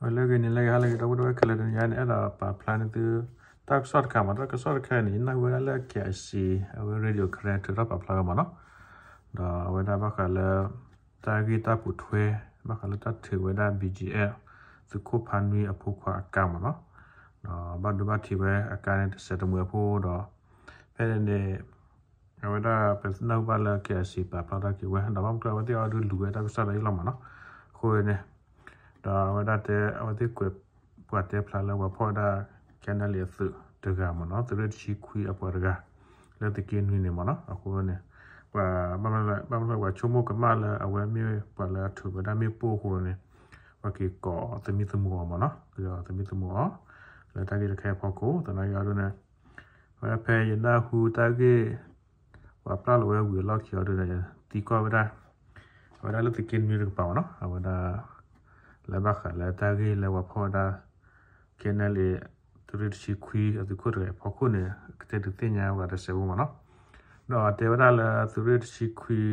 ဝဲလၢအဂ့ၤန့ၣ် လၢအဂ့ၤ ဟါလၢအဂ့ၤ ဒီပုၢ်ဝဲၢ်ခဲလၢာ်န့ၣ် ယၤန့ၣ် အဲၣ်ဒိးပာ်ဖျါန့ၢ်သု တၢ်ကစီၣ်တခါမး, တၢ်ကစီၣ်တခါန့ၣ် ယနၢ်ဟူဝဲဒၣ်လၢ K I C အဝဲ Radio Karen ထုးထီၣ်ပာ်ဖျါဝဲမးနီၤ, ဒီးအဝဲဒၣ်ဘၣ်ဃးလၢ တၢ်ဂ့ၢ်တၢ်ပိာ်ထွဲ ဘၣ်ဃးလၢတၢ်ထုးဝဲဒၣ် B G F သုးခိၣ်ဖါနွံအဖိခွါအကါမးနီၤ, ဒီးဘၣ်ဒိဘၣ်ထံးဝဲအကါန့ၣ်တစဲးတမှဲၤအဖိဒီး ဖဲန့ၣ်န့ၣ် အဝဲဒၣ်ပနၢ်ဟူဘၣ်လၢ K I C ပာ်ဖျါထီၣ်က့ၤဝဲ ဒီးဘၣ်မနုၤအဝဲသ့ၣ်အီၤဒုးလူၤဝဲတၢ်ကစီၣ်ဒီးယလီၤမးနီၤ, အဃိန့ၣ် ဒီးအဝဲဒၣ်တဲ အဝဲသ့ၣ်ကွဲးပှၤတဲဖျါလၢပှၤဖီၣ်ဝဲဒၣ် K N L A အသုးတဂၤမးနီၤ, သုးရ့ၣ်တဆံခွံအပှၤတဂၤ လၢသုးက့နွံန့ၣ်မးနီၤ, အဃိန့ၣ် ပှၤ ဘၣ်မနုၤလဲၣ် ပှၤဆိကမိၣ်ကမၣ်လၢအဝဲမ့ၢ်ပှၤလၢအထုးဝဲဒၣ်မ့ၣ်ပိၢ်အဃိန့ၣ် ပှၤက့ၤကိးသမံသမိးအီၤမးနီၤ, က့ၤကိးသမံသမိးအီၤ လၢတၢ်ဂ့ၢ်တခါအံၤအဖီခိၣ်, သနာ်က့အီၤဒ်န့ၣ် ဝဲဖဲယနၢ်ဟူတၢ်ဂ့ၢ် ပှၤပျၢ်လီၤဝဲဝံၤအလီၢ်ခံအီၤဒ်န့ၣ် သံကွၢ်ဝဲဒၣ် အဝဲဒၣ်လၢသုးက့နွံတကပၤမးနီၤ, အဝဲဒၣ် လၢဘၣ်ဃးလၢတၢ်ဂ့ၢ်လၢပှၤဖီၣ်ဝဲဒၣ် K N L A သုးရ့ၣ်တဆံခွံအသုးခိၣ်တဂၤအဖီခိၣ်န့ၣ် ကတဲဒုးသ့ၣ်ညါပှၤတစဲးဖိမးနီၤ, ဒီးတဲဝဲဒၣ်လၢသုးရ့ၣ်တဆံခွံ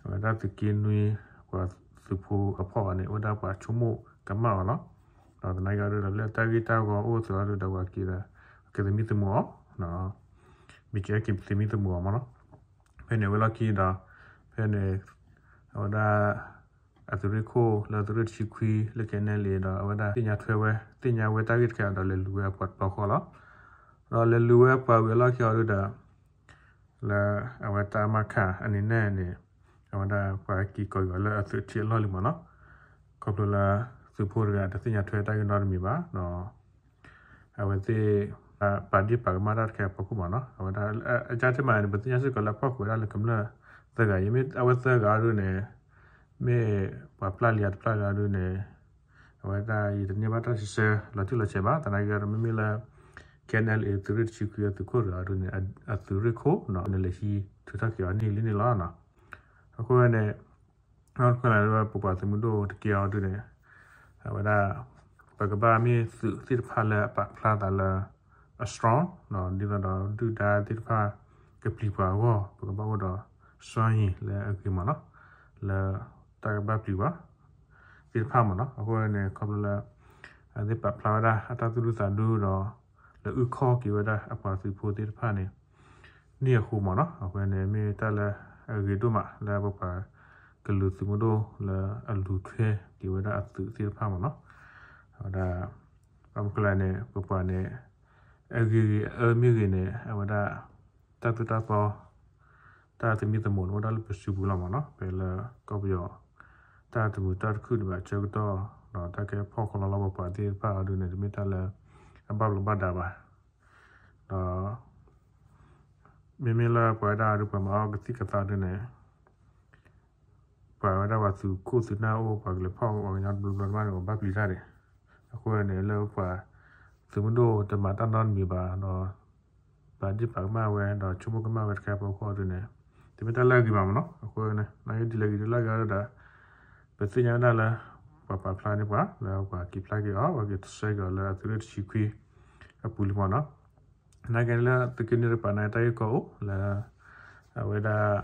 အဝဲဒၣ်သုးက့နွံ ပှၤသုးဖိအဖီၣ်အီၤန့ၣ် အိၣ်ဝဲဒၣ်ပှၤဆိကမိၣ်ကမၣ်အီၤလီၤ, ဒီးသနာ်က့အီၤဒ်ဒီးလၢတၢ်ဂ့ၢ်တၢ်ဂီၤအိၣ်အသိးအီၤဒ်ဒီးပှၤက့ၤဒီး က့ၤသမံသမိးအီၤ မ့ၢ်က့ၤသမံသမိးအီၤမးနီၤ, ဖဲန့ၣ်ဝဲလီၢ်ခံဒီး ဖဲန့ၣ် အဝဲဒၣ် အသုးရ့ၣ်ခိၣ်လၢသုးရ့ၣ်တဆံခွံလၢ K N L A ဒီး အဝဲဒၣ်သ့ၣ်ညါထွဲဝဲ သ့ၣ်ညါဝဲတၢ်ဂ့ၢ်တခါဒီးလဲၤလူၤဝဲအပှၤတဘျီဃီလီၤ, ဒီးလဲၤလူၤဝဲပှၤဝံၤအလီၢ်ခံအီၤဒ်ဒီး လၢအဝဲတၢ်မၤခၣ်အနံၤနဲၣ်န့ၣ် အဝဲဒၣ်ပှၤက့ၤကိးက့ၤအီၤလၢအသုးထံးအလီၢ်လံမးနီၤ, ခီဖျိလၢ သုးဖိတဂၤတသ့ၣ်ညါထွဲတၢ်ဂ့ၢ်နီတမံၤဘၣ်ဒီး အဝဲသ့ၣ် ပာ်ဒ့ၣ်ပာ်ကမၣ်တၢ်တခါအဖီခိၣ်မးနီၤ, အဝဲဒၣ် အကါတမံၤန့ၣ် ပသ့ၣ်ညါစ့ၢ်ကီးလၢအဖီၣ်ဃုာ်ဝဲဒၣ်လၢကမျၢၢ်သၢဂၤအံၤ မ့ၢ်အဝဲသၢဂၤအီၤဒ်န့ၣ် မ့ၢ်ပှၤပျၢ်လံဧါတပျၢ်လံဧါဒ်န့ၣ် အဝဲဒၣ်ယတန့ၢ်ဘၣ်တၢ်စံးဆၢလီၤတံၢ်လီၤဆဲးဘၣ်, သနာ်က့ဒီးမ့မ့ၢ်လၢ K N L A သုးရ့ၣ်တဆံခွံအသုးခိၣ်တဂၤအီၤဒ်န့ၣ် အသုးရ့ၣ်ခိၣ်နီၤ နလဲၤဟံးထုးထီၣ်က့ၤအီၤန့ၢ်လံန့ၣ်လီၤနီၤ, အဃိန့ၣ် အဃိန့ၣ် ပပှၤသုးမုၢ်ဒိၣ်တက့ၢ်အီၤဒ်န့ၣ် အဝဲဒၣ် ပကဘၣ်မ့ၢ်သုးသ့ၣ်တဖၣ်လၢအပာ်ဖျါသးလၢ အ strong ဒီးဒ်သိးဒီးဒုၣ်ဒါသ့ၣ်တဖၣ် ကပျံၤပှၤအဂီၢ် ပကဘၣ်အိၣ်ဒီး စွမ်းရည် လၢအဂ့ၤမးနီၤ, လၢတၢ်ကဘၣ်ပျံၤပှၤ သ့ၣ်တဖၣ်မးနီၤ, အဃိန့ၣ် ခီဖျိလၢ အသ့ၣ်ပာ်ဖျါဝဲဒၣ်အတၢ်သူၣ်ဒူသးဒူဒီး လဲၤအုၣ်ခီၣ်က့ၤဝဲဒၣ်အပှၤသုးဖိသ့ၣ်တဖၣ်န့ၣ် န့ၢ်အဃိမးနီၤ, အဃိန့ၣ် မ့ၢ်တၢ်လၢအဂ့ၤဒိၣ်မးလၢပပှၤကလုာ်သုးမုၢ်ဒိၣ်လၢအလူၤထွဲက့ၤဝဲဒၣ်အသုးသ့ၣ်တဖၣ်မးနီၤ, အဝဲဒၣ် ဘၣ်မနုၤလဲၣ်န့ၣ် ပပှၤန့ၣ် အဂ့ၤဂ့ၤအၢမ့ၢ်ဂ့ၤန့ၣ် အဝဲဒၣ် တၢ်သိၣ်တၢ်သီ တၢ်သမံသမိးန့ၣ် အိၣ်ဒၣ်လၢပစုပူၤလီၤမးနီၤ, ဖဲလၢကီၢ်ပယီၤ တၢ်တမုာ်တၢ်တခုၣ်န့ၣ်ဘၣ်ဆၢကတီၢ် ဒီးတၢ်ကဲဖီၣ်ခီလီလီၤပပှၤသ့ၣ်တဖၣ်အီၤဒ်န့ၣ် တမ့ၢ်တၢ်လၢ အဘၣ်ဘျီးဘၣ်ဒါဘၣ်, ဒီး မ့မ့ၢ်လၢပှၤဝဲဒၣ်ဒ်ပှၤမၤအီၣ်ကသံၣ်ကသီဒ်န့ၣ် ပှၤဝဲဒၣ်ပှၤသုးခိၣ်သုးနၢ်အိၣ် ပှၤကလဲၤဖီၣ်ပှၤကညီတဘျီဘျီမးန့ၣ် ပှၤဘၣ်ပျံၤတၢ်န့ၣ်, အဃိန့ၣ် လၢပပှၤသုးမုၢ်ဒိၣ်တမၤတၢ်နီတမံၤဘၣ်ဒီး ပာ်ဒ့ၣ်ပာ်ကမၣ်ဝဲ ဒီးဆိကမိၣ်ကမၣ်ဝဲတခါအဖီခိၣ်ဒ်န့ၣ် တမ့ၢ်တၢ်လၢအဂ့ၤဘၣ်မးနီၤ. အဃိန့ၣ် နာ်က့ဒ်လဲၣ်ဂ့ၤဒ်လဲၣ်ဂ့ၤဒီး ပသ့ၣ်ညါဝဲဒၣ်လၢ ပှၤပာ်ဖျါန့ၢ်ပှၤ လၢပှၤက့ၤဖျါက့ၤအီၤ ပှၤက့ၤတဆှၢက့ၤအီၤလၢအသုးရ့ၣ်တဆံခွံအပူၤလံမးနီၤ. နာ်က့လၢသုးက့နွံတကပၤန့ၣ် တၢ်ဂ့ၢ်ကီအိၣ်လၢ အဝဲဒၣ်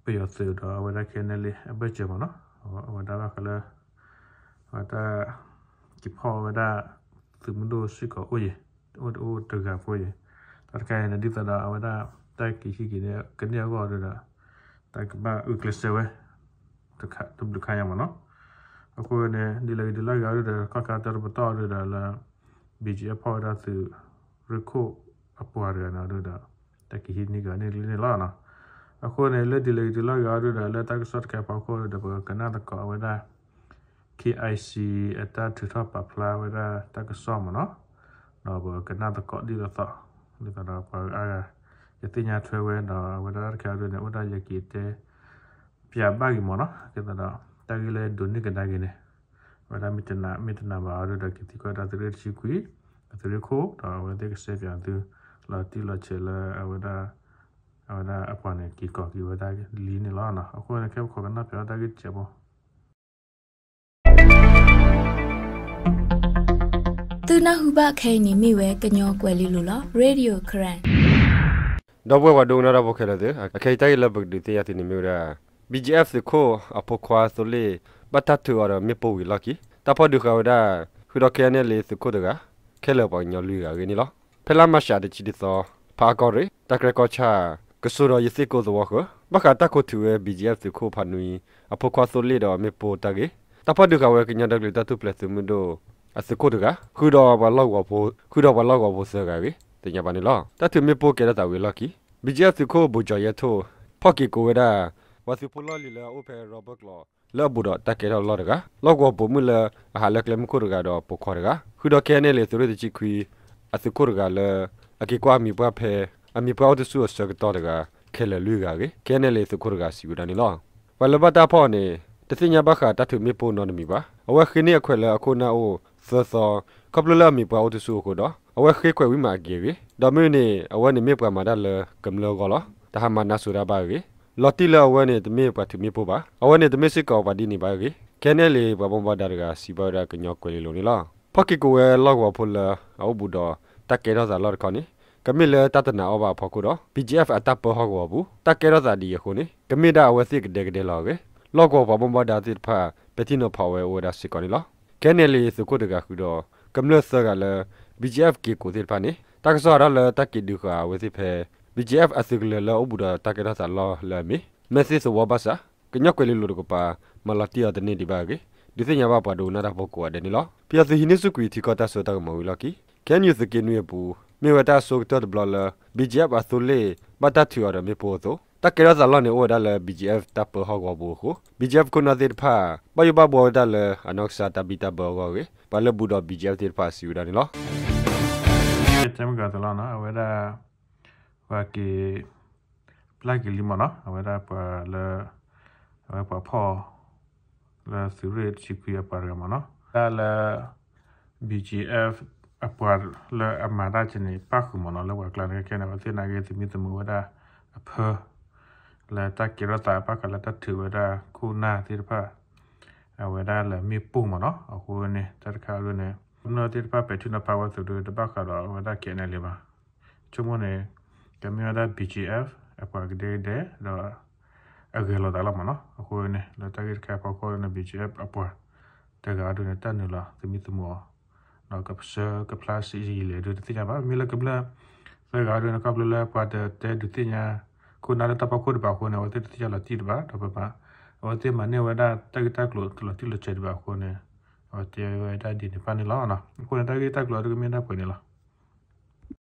ပယီၤသုးဒီးအဝဲဒၣ် KNLA အဘၢၣ်စၢၤမးနီၤ. အဝဲဒၣ်ဘၣ်ဃးလၢ အဝဲဒၣ် က့ၤဖီၣ်ဝဲဒၣ် သုးမုၢ်ဒိၣ်စ့ၢ်ကီးအိၣ်ယဲၤ အိၣ်တအိၣ်တဂၤဖိယဲၤ တၢ်တခါအံၤန့ၣ် ဒ်သိးဒီးအဝဲဒၣ် တၢ်က့ၤဟံးက့ၤကန့ၢ်အဂီၢ်ဒီး တၢ်ကဘၣ်အုၣ်ကျဲးစၢးဝဲ တဘျုးခါညါမးနီၤ. အဃိန့ၣ် ဒ်လဲၣ်ဂ့ၤဒ်လဲၣ်ဂ့ၤဒီး ခီၣ်ခါတၢတပတီၢ်ဒီးလၢ BGF ဖီၣ်ဝဲဒၣ်သုးရ့ၣ်ခိၣ်အပှၤတဂၤန့ၣ်ဒီး တၢ်ကဟံးန့ၢ်က့ၤန့ၢ်လံန့ၣ်လီၤ. အဃိန့ၣ် လၢဒ်လဲၣ်ဂ့ၤဒ်လဲၣ်ဂ့ၤဒီး လၢတၢ်ကစီၣ်တခါအဖီခိၣ်ဒီး ပကကနၣ်သကိးအဝဲဒၣ် KIC အတၢ်ထုးထီၣ်ပာ်ဖျါဝဲဒၣ်တၢ်ကစီၣ်မးနီၤ. ဒီးပကကနၣ်သကိးဒ်သိးသိး ဒ်သိးဒီးပှၤအါဂၤ ယသ့ၣ်ညါထွဲဝဲဒီး အဝဲဒၣ်တၢ်တခါအံၤဒ်န့ၣ် အိၣ်ဒၣ်ယက့ၤတဲ ပၠးဘၣ်ဂ့ၤမးနီၤ. ဒ်သိးဒီး တၢ်ဂ့ၢ်လၢဒိးန့ၢ်ကဒါက့ၤန့ၣ် အဝဲဒၣ်မ့ၢ်တနာ်မ့ၢ်တနာ်ဘၣ်အီၤဒီး ကသံကွၢ်တၢ်သုးရ့ၣ်တဆံခွံ အသုးရ့ၣ်ခိၣ် ဒီးအဝဲသ့ၣ်ကစဲပၠးသု လီၤတံၢ်လီၤဆဲးလၢအဝဲဒၣ် အဝဲဒၣ်အပှၤန့ၣ် က့ၤကိးက့ၤဝဲဒၣ်လံန့ၣ်လီၤ. အဃိန့ၣ် ခဲပခိးကနၣ်ပၠးတၢ်ဂ့ၢ်တစဲးဖိ သုနၢ်ဟူဘၣ်ခဲအံၤန့ၣ်မ့ၢ်ဝဲကညီကွဲၤလ့လိၤလီၤ. Radio Karen ဒီပုၢ်ဝဲၢ်ပှၤဒိကနၣ်တၢ်ဖိခဲလၢာ်သ့ၣ်, အခဲအံၤတၢ်ဂ့ၢ်လၢပကဒုးသ့ၣ်ညါသုန့ၣ်မ့ၢ်ဝဲဒၣ် BGF သုးခိၣ်အဖိခွါသိလ့ၣ် ဘၣ်တၢ်ထုးအီၤဒီးမ့ၣ်ပိၢ်ဝံၤအလီၢ်ခံ တၢ်ဖီၣ်ဒုးဃာ်ဝဲဒၣ် ဃုာ်ဒီး ခဲအံၤအ့လ့ သုးခိၣ်တဂၤ ခဲလၢာ်ပှၤကညီလွံၢ်ဂၤအဂ့ၢ်န့ၣ်လီၤ. ဖဲလါမၢ်ၡးတဆံတသီ ဖးအါကီၢ်ရ့ၣ် တၢ်ကရၢကီၢ်ဆၣ် ကစိၤဒီးယသ့ၣ်ကိသဝီဃၢၤ ဘၣ်ဃးတၢ်ခိးထုးဝဲ ဘံၣ်ကၠံၣ်အ့ဖ် သုးခိၣ်ဖးနွံ အဖိခွါသိလ့ၣ်ဒီးမ့ၣ်ပိၢ်တၢ်ဂ့ၢ်, တၢ်ဖီၣ်ဒုးဃာ်ဝဲကညီဒီကလုာ်တၢ်ထူၣ်ဖျဲးသုးမုၢ်ဒိၣ် အသုးခိၣ်တဂၤ ဃုာ်ဒီးပှၤလီၢ်ကဝီၤဖိ ဃုာ်ဒီးပှၤလီၢ်ကဝီၤဖိသၢဂၤအဂ့ၢ် သ့ၣ်ညါဘၣ်န့ၣ်လီၤ. တၢ်ထုးမ့ၣ်ပိၢ်ကဲထီၣ်သးဝံၤအလီၢ်ခံ ဘံၣ်ကၠံၣ်အ့ဖ် သုးခိၣ် ဘိၣ်ကၠီၤယဲထိၣ် ဖီၣ်က့ၤကိးဝဲဒၣ် ပှၤသုးဖိလီၢ်လံၤလၢအအိၣ်ဖဲ ရီဘၢၣ်ကျိး လၢအဘူးဒီးတၢ်ကဲထီၣ်အလီၢ်တဂၤ, လီၢ်ကဝီၤပိာ်မုၣ်လၢအဟးလၢကျဲမုၢ်ခိၣ်တဂၤဒီးပိာ်ခွါတဂၤ, ဃုာ်ဒီး ခဲအံၤအ့လ့ သုးရ့ၣ်တဆံခွံ အသုးခိၣ်တဂၤလၢ အက့ၤကွၢ်အမံၤပှၢ်ဖဲ အမံၤပှၢ်အိၣ်တဆူအဆၢကတီၢ်တဂၤ ခဲလၢာ်လွံၢ်ဂၤအဂ့ၢ် ခဲအံၤအ့ လ့ သုးခိၣ်တဂၤစံးဝဲဒၣ်န့ၣ်လီၤ. ပှၤလၢဘၣ်တၢ်ဖီၣ်အီၤန့ၣ် တသ့ၣ်ညါဘၣ်ဃးတၢ်ထုးမ့ၣ်ပိၢ်နီတမံၤဘၣ်. အဝဲဃ့န့ၢ်အခွဲးလၢအခိၣ်နၢ်အိၣ်သၢသီ ခီဖျိလၢအမံၤပှၢ်အိၣ်တဆူအဃိဒီး အဝဲဃ့ခွဲးဝံၤမးအက့ၢ်အဂ့ၢ်, ဒီးမ့ၢ်န့ၣ် အဝဲန့ၣ်မ့ၢ်ပှၤမၤတၢ်လၢကမျၢၢ်အဂီၢ်လီၤ. တဟါမၤနါစိၤတၢ်ဘၣ်အဂ့ၢ်, လီၤတံၢ်လၢအဝဲန့ၣ်တမ့ၢ်ပှၤထုးမ့ၣ်ပိၢ်ဘၣ်. အဝဲန့ၣ်တမ့ၢ်စ့ၢ်ကီးပှၤဒ်န့ၣ်ဘၣ်အဂ့ၢ် ခဲအံၤအ့လ့ ပှၤဘၣ်မူဘၣ်ဒါတဂၤစံးဘၣ်ဝဲဒၣ်ကညီကွဲၤလ့လိၤန့ၣ်လီၤ. ဖီၣ်က့ၤကိးဝဲလီၢ်ကဝီၤဖိလၢအအိၣ်ဘူးဒီးတၢ်ကဲထီၣ်သးအလီၢ်တခီန့ၣ် ကမ့ၢ်လၢတၢ်တနာ်အီၣ်ဘၣ်အဖီခိၣ်ဒီး ဘံၣ်ကၠံၣ်အ့ဖ် အတၢ်ပၢဟီၣ်ကဝီၤအပူၤ တၢ်ကဲထီၣ်သးဒ်အံၤအဃိန့ၣ် ကမ့ၢ်ဒၣ်အဝဲသ့ၣ်ကဒဲကဒဲလီၤအဂ့ၢ် လီၢ်ကဝီၤပှၤဘၣ်မူဘၣ်ဒါသ့ၣ်တဖၣ် ပဲာ်ထံနီၤဖးဝဲအိၣ်ဝဲဒၣ်စ့ၢ်ကီးန့ၣ်လီၤ. ခဲအံၤအ့လ့ သုးခိၣ်တဂၤဃုာ်ဒီး ကမျၢၢ်သၢဂၤလၢ ဘံၣ်ကၠံၣ်အ့ဖ် က့ၤကိးသ့ၣ်တဖၣ်န့ၣ် တၢ်ကစီၣ်ဟးထီၣ်လၢတၢ်က့ၤဒုးဃာ်အဝဲသ့ၣ်ဖဲ ဘံၣ်ကၠံၣ်အ့ဖ် အသုးကလၢၤလၢအအိၣ်ဘူးဒီးတၢ်ကဲထီၣ်သးအလီၢ်လၢအမ့ၢ် မဲၢ်သ့ၣ်သဝီဘၣ်ဆၣ် ကညီကွဲၤလ့လိၤတကပၤ မၤလီၤတံၢ်အီၤတန့ၢ်ဒံးဘၣ်အဂ့ၢ် ဒုးသ့ၣ်ညါဘၣ်ပှၤဒိကနၣ်တၢ်ဖိကိးဂၤဒဲးန့ၣ်လီၤ. ဖဲအသုးဟံးန့ၢ်ဆူၣ်ကွံာ်ထံကီၢ်တၢ်စိတၢ်ကမီၤဝံၤအလီၢ်ခံ ခဲအံၤအ့ သုးက့နွံအပူၤ မ့ၢ်ဝဲတၢ်အဆိကတၢၢ်တဘျီလၢ ဘံၣ်ကၠံၣ်အ့ဖ် အသိလ့ၣ် ဘၣ်တၢ်ထုးအီၤဒီးမ့ၣ်ပိၢ်အသိး တၢ်ကဲထီၣ်သးအလီၢ်န့ၣ်အိၣ်ဝဲဒၣ်လၢ ဘံၣ်ကၠံၣ်အ့ဖ် တၢ်ပၢဟီၣ်ကဝီၤပူၤအဃိ ဘံၣ်ကၠံၣ်အ့ဖ် ခိၣ်နၢ်သ့ၣ်တဖၣ် ဘၣ်ယိၣ်ဘၣ်ဘှီဝဲဒၣ်လၢအနီၢ်ကစၢ်တၢ်ဘံၣ်တၢ်ဘၢအဂီၢ်အဂ့ၢ် ပှၤလၢဘူးဒီး ဘံၣ်ကၠံၣ်အ့ဖ် သ့ၣ်တဖၣ်စံးဝဲဒၣ်န့ၣ်လီၤ. တဲမုၢ်ကသလီၤနီၤ အဝဲဒၣ် ပှၤက့ၤ ပျၢ်က့ၤလံမ့ၢ်နီၤ အဝဲဒၣ်ပှၤလၢ အဝဲပှၤဖီၣ် လၢသုးရ့ၣ်တဆံခွံအပှၤတဂၤမ့ၢ်နီၤ ဒၣ်လၢ ဘံၣ်ကၠံၣ်အ့ဖ် အပှၤလၢအမၤတၢ်ကန့ၣ် ပၣ်ဃုာ်မ့ၢ်နီၤ လၢပှၤကျါန့ၣ် ခဲခဲန့ၣ် အဝဲသ့ၣ်နာ်က့ သမံသမိးဝဲဒၣ်အဖၢ လၢတၢ်ကဲထီၣ်သးဘၣ်ဃးလၢတၢ်ထုးဝဲဒၣ်ခိၣ်နၢ်သ့ၣ်တဖၣ် အဝဲဒၣ်လၢမ့ၣ်ပိၢ်မ့ၢ်နီၤ အဃိန့ၣ် တၢ်တခါအံၤန့ၣ် ကမျၢၢ်သ့ၣ်တဖၣ်ပဲာ်ထံနီၤဖးဝဲအသိးဒီး တဘၣ်ဃးဒီးအဝဲဒၣ် ခဲအံၤအ့လ့ ဘၣ်. ဆိကမိၣ်န့ၣ် ကမ့ၢ်ဝဲဒၣ် ဘံၣ်ကၠံၣ်အ့ဖ် အပှၤကဒဲကဒဲ ဒီး အဂဲၤလိာ်သးလီၤမ့ၢ်နီၤ အဃိန့ၣ် လၢတၢ်ဂ့ၢ်တခါအဖီခိၣ်န့ၣ် ဘံၣ်ကၠံၣ်အ့ဖ် အပှၤတဂၤအံၤဒုန့ၣ် တၢ်နုာ်လီၤသမံသမိးအီၤ ဒီးကဆှၢကဖျါစံးယံာ်လဲၣ်ဒု တသ့ၣ်ညါဘၣ် မ့ၢ်လၢကမျၢၢ်သၢဂၤအံၤဒုန့ၣ် ခီဖျိလၢပှၤတတဲဒုးသ့ၣ်ညါ ခိၣ်နၢ်လၢတၢ်ဖီခိၣ်တဘၣ်အဃိန့ၣ် အဝဲသ့ၣ်တသ့ၣ်ညါလီၤတံၢ်ဒံးဘၣ် ဒီးပမၤ အဝဲသ့ၣ်မၤန့ၢ်ဝဲဒၣ်တၢ်ဂ့ၢ်တၢ်ကျိၤတလီၤတံၢ်လီၤဆဲးဒံးဘၣ်အဃိန့ၣ် အဝဲတဲဝဲဒၣ်ဒ်န့ၣ်တဖၣ်န့ၣ်လီၤ. အဃိန့ၣ် တၢ်ဂ့ၢ်တၢ်ကျိၤအံၤဒုကမ့ၢ်ဒၣ်ပှဲၤန့ၣ်လီၤ.